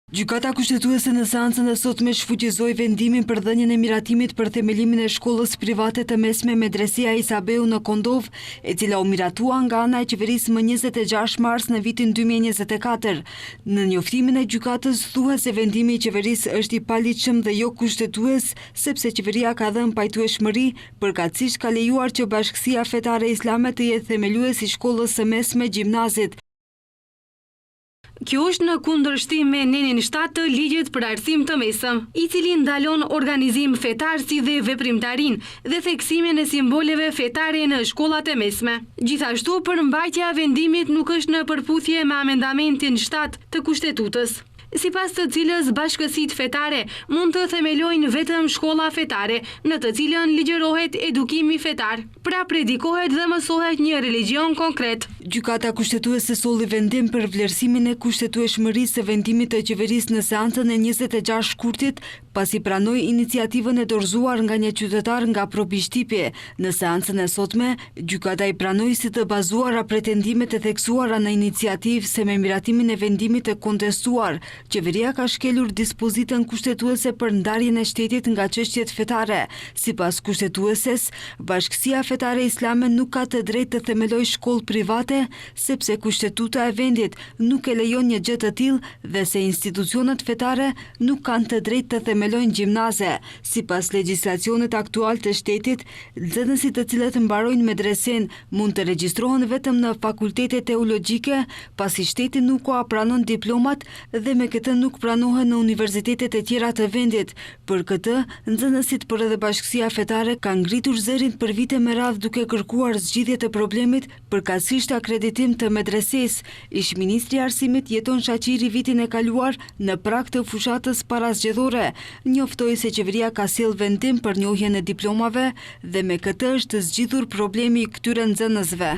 Gjykata Kushtetuese në seancën e sotme shfuqizoi vendimin për dhënien e miratimit për themelimin e shkollës private të mesme Medresia Isa Beu në Kondovë, e cila u miratua nga ana e qeverisë më 26 mars në vitin 2024. Në njoftimin e gjykatës thuhet se vendimi i qeverisë është i paligjshëm dhe jo kushtetues, sepse qeveria ka dhënë pajtueshmëri, përkatësisht ka lejuar që Bashkësia Fetare Islame të jetë themelues i shkollës së mesme gjimnazit. Kjo është në kundërshtim me nenin 7 të Ligjit për Arsim të Mesëm, i cili ndalon organizim fetar si dhe veprimtarinë dhe theksimin e simboleve fetare në shkollat e mesme. Gjithashtu, përmbajtja e vendimit nuk është në përputhje me amendamentin 7 të Kushtetutës, sipas të cilës bashkësitë fetare mund të themelojnë vetëm shkolla fetare, në të cilën ligjërohet edukimi fetar. Pra predikohet dhe mësohet një religjion konkret. Gjykata Kushtetuese solli vendim për vlerësimin e kushtetueshmërisë së vendimit të qeverisë në seancën e 26 shkurtit, pasi pranoi iniciativën e dorëzuar nga një qytetar nga Probishtipi. Në seancën e sotme, gjykata i pranoi si të bazuara pretendimet e theksuara në iniciativë se me miratimin e vendimit të kontestuar, Qeveria ka shkelur dispozitën kushtetuese për ndarjen e shtetit nga çështjet fetare. Sipas Kushtetueses, Bashkësia Fetare Islame nuk ka të drejtë të themelojë shkollë private, sepse Kushtetuta e vendit nuk e lejon një gjë të tillë dhe se institucionet fetare nuk kanë të drejtë të themelojnë gjimnaze. Sipas legjislacionit aktual të shtetit, nxënësit të cilët mbarojnë medresenë mund të regjistrohen vetëm në fakultete teologjike, pasi shteti nuk ua pranon diplomat dhe me këtë nuk pranohen në universitetet e tjera të vendit. Për këtë, nxënësit por edhe bashkësia fetare kanë ngritur zërin për vite me radhë duke kërkuar zgjidhje të problemit, përkatësisht akreditim të medresesë. Ish-ministri i Arsimit, Jeton Shaqiri vitin e kaluar, në prag të fushatës parazgjedhore, njoftoi se qeveria ka sjellë vendim për njohjen e diplomave dhe me këtë është zgjidhur problemi i këtyre nxënësve.